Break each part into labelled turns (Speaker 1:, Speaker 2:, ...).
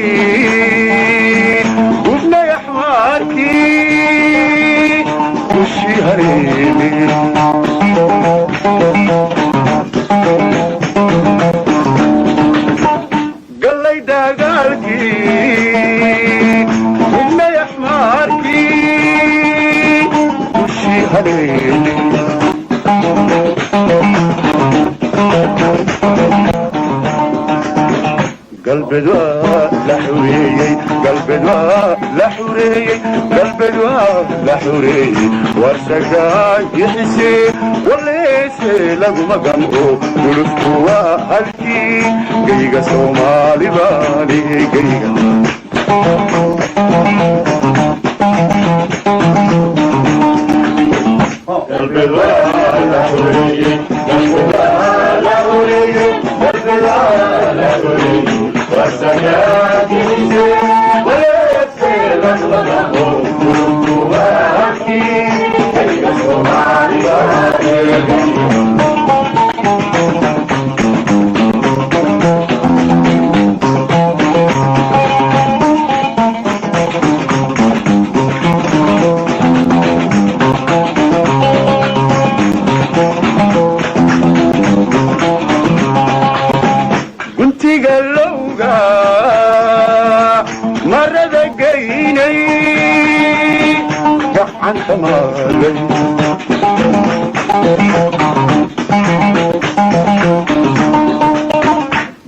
Speaker 1: Dagaalkii gubnay, axmaarkii gushii hareene. Gallay dagaalkii gubnay, axmaarkii gushii hareene. Galbeed waa la xureeyey, galbeed waa la xureeyey, galbeed waa la xureeyey, warsagaagixisee waleese laguma gamco, gulufku waa halkii geyga Soomaali baani geyga. Galbeed waa la xureeyey, galbeed waa la xureeyey, galbeed waa la xureeyey, warsagaagixisee waleese laguma gamco, gulufku waa halkii geyga Soomaali baani geyga. Guntiga lowga marada geynay gacanta maalay,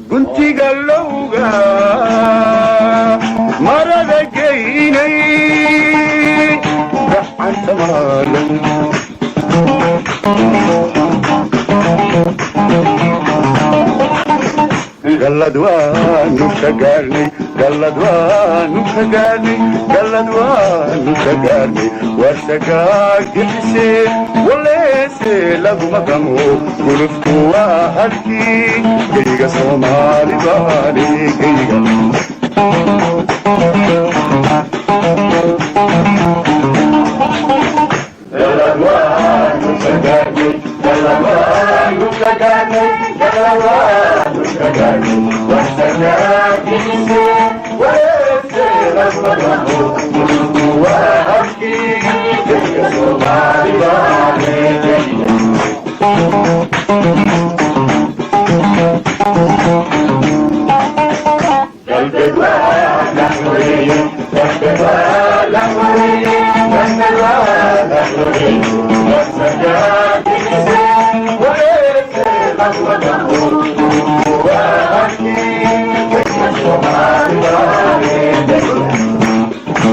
Speaker 1: guntiga lowga marada geynay gacanta maalay. Gallad waanu ka gaarnay, gallad waanu ka gaarnay, gallad waanu ka gaarnay, warsagaagixisee waleese laguma gamo, gulufku waa halkii geyga Soomaali baani geyga. Gallad waanu ka gaarnay, gallad waanu ka gaarnay, gallad waanu ka gaarnay, warsagaagixisee waleese laguma gamo, gulufku waa halkii geyga Soomaali baani geyga. Galbeed waa la xoreeyey, galbeed waa la xoreeyey, galbeed waa la xoreeyey, warsagaagixisee waleese laguma gamo, gulufku waa halkii geyga Soomaali baani geyga.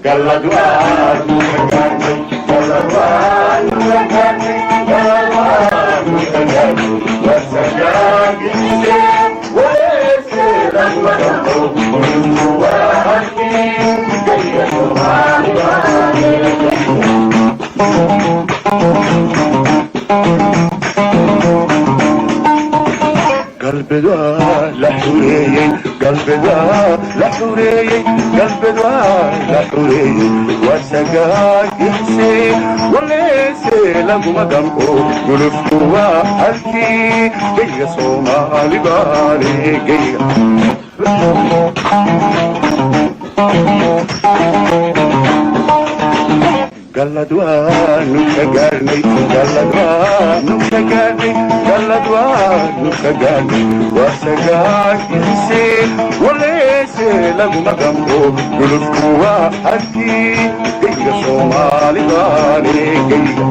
Speaker 1: Gallad waanu ka gaarnay, gallad waanu ka gaarnay, gallad waanu ka gaarnay, warsagaagixisee waleese laguma gamo, gulufku waa halkii geyga Soomaali baani geyga. Galbeed waa la xureeyey, galbeed waa la xureeyey, galbeed waa la xureeyey, warsagaagixisee waleese laguma gamco, gulufku waa halkii geyga Soomaali baani geyga. Gallad waanu ka gaarnay, gallad waanu ka gaarnay, gallad waanu ka gaarnay, warsagaagixisee waleese laguma gamco, gulufku waa halkii geyga Soomaali baani geyga.